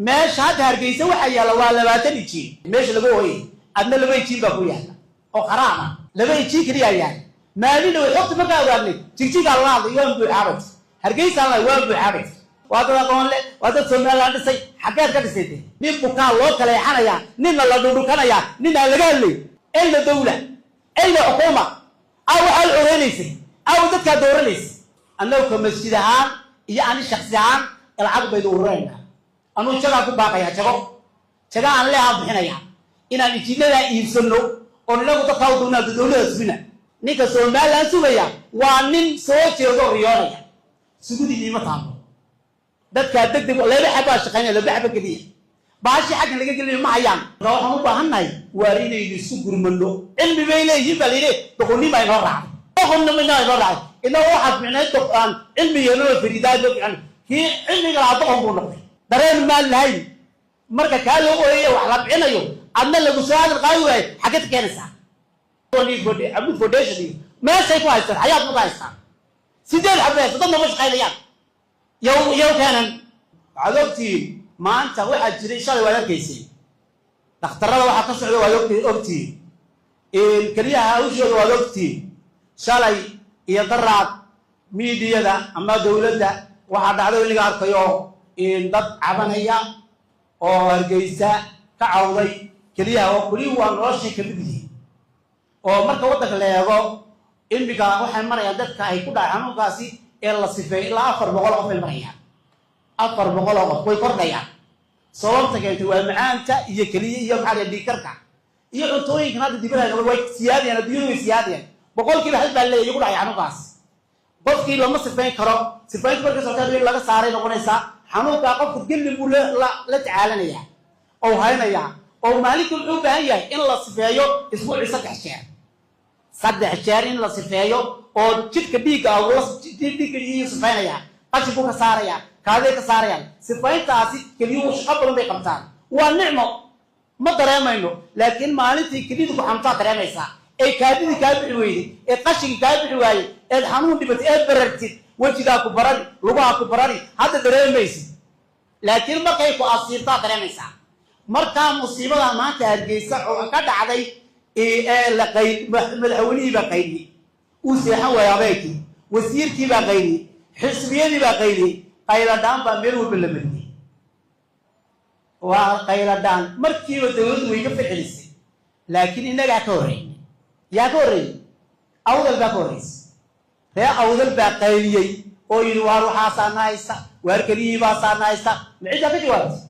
Meesha hadda Hargeysa waxaa yaalla waa 20 ijiin. Meesha laga hooyay adna 2 ijiin baa ku yaalla oo kharaam ah. 2 ijiin keliyaa yaalla. Maalin dhow xogta markaa ogaadnay, Jigjigaa lala hadlay, waan buuxaabay. Hargeysa la waan buuxaabay. Waa dad aqoon leh, waa dad Somaliland dhisay. Xaggeed ka dhisay dee? Nin bukaa loo kaleexanayaa, ninna la dhudhukanayaa, nin aan laga hadlay. Ayna dawla, ayna xukuuma? Aw waxaad odeynaysay? Aw dadkaa dooranaysay? Annagu ka masjid ahaan iyo ani shaksi ahaan lacag baynu ururaynaa. Anuu jagaa ku baaqayaa, jago jaga aan leehaan bixinayaa inaan injiinadaa iibsano oo inagu dadkaa u doonaa. Dowlada sugina, ninka Somaliland sugaya waa nin soo jeedo, riyoonaya. Sugudii iima taalo. Dadkaa deg deg 2 xabaa shaqaynaya, 2 xaba keliya. Baashii xaggan laga gelinayo ma hayaan. Marka waxaan u baahannahay waar inaynu isu gurmano. Cilmi bay leeyihiin baa layidhi, doqonnima inoo raacday, doqonnima inoo raacday. Inagoo waxaad ficnayd aan cilmi yeelano, fariidaa loo fiican. Kii cilmiga lahaa doqon buu noqday. Dareen maan lahayn. Marka kaa loo ooyaya wax la bixinayo, adna lagu soo hadal qaadi waayo, xaggeed ka keenaysaa? Abud Foundation iyo meeshay ku haystaan, xayaad ma ku haystaan? 8 xabay haysta, dadna ma shaqaynayaan. Yow yow keenan. Waxaad ogtihiin maanta waxaa jiray, shalay waad arkaysay dhakhtarrada waxaa ka socda, waad ogtihiin keliyaha hawshooda, waad ogtihiin shalay iyo daraad miidiyada ama dowladda waxaa dhacdo in laga arkayo dad cabanaya oo Hargeysa ka cawday keliyaha, oo keliyuhu waa noloshay kamid yihiin. Oo marka waddanka la eego, imika waxay marayaan dadka ay ku dhacay xanuunkaasi ee la sifeeyay ilaa 400 qof ay marayaan. 400 oo qof way kordhayaan. Sababta keentay waa macaanta iyo keliya iyo maxaa la dhiigkarka iyo cuntooyinkan hadda dibadda way siyaadayaan, adduunyadu way siyaadayaan. 1% baa leeyahay ku dhacay xanuunkaas. Qofkii lama sifayn karo. Sifayntu markay socotaa in laga saaray noqonaysaa. Xanuunkaa qofka gelin buu la tacaalanayaa oo haynayaa, oo maalinka wuxuu u baahan yahay in la sifeeyo isbuucii 3 jeer, 3 jeer in la sifeeyo, oo jidhka dhiigga dhiigga iyuu sifaynayaa, qashin buu ka saarayaa, kaaday ka saarayaan. Sifayntaasi keliyuhu shaqo badan bay qabtaan. Waa nicmo, ma dareemayno, laakiin maalintii keliyadu ku xanuuntaa dareemaysaa, ee kaadidii kaa bixi weyday, ee qashinkii kaa bixi waayey, eed xanuun dhibatay, eed barartid, wejigaa ku barari, lugaha ku barari. Hadda dareemaysid, laakiin markay ku asiibtaa dareemaysaa. Markaa musiibada maanta Hargeysa oo ka dhacday ee la qayl, madaxweynihii baa qayliyey, uu seexan waayey habeenkii, wasiirkii baa qayliyey, xisbiyadii baa qayliyey, qayladhaan baa meel walba la mariyey. Waa qayladhaan. Markiiba dowladdu way ka falcelisay, laakiin innagaa ka horreynay. Yaa ka horreeyey? Awdal baa ka horreysay. Ree Awdal baa qayliyey oo yidhi, waar waxaasaa na haysta, waar keliyihii baasaa na haysta. Ma ciddaa ka jawaabtay?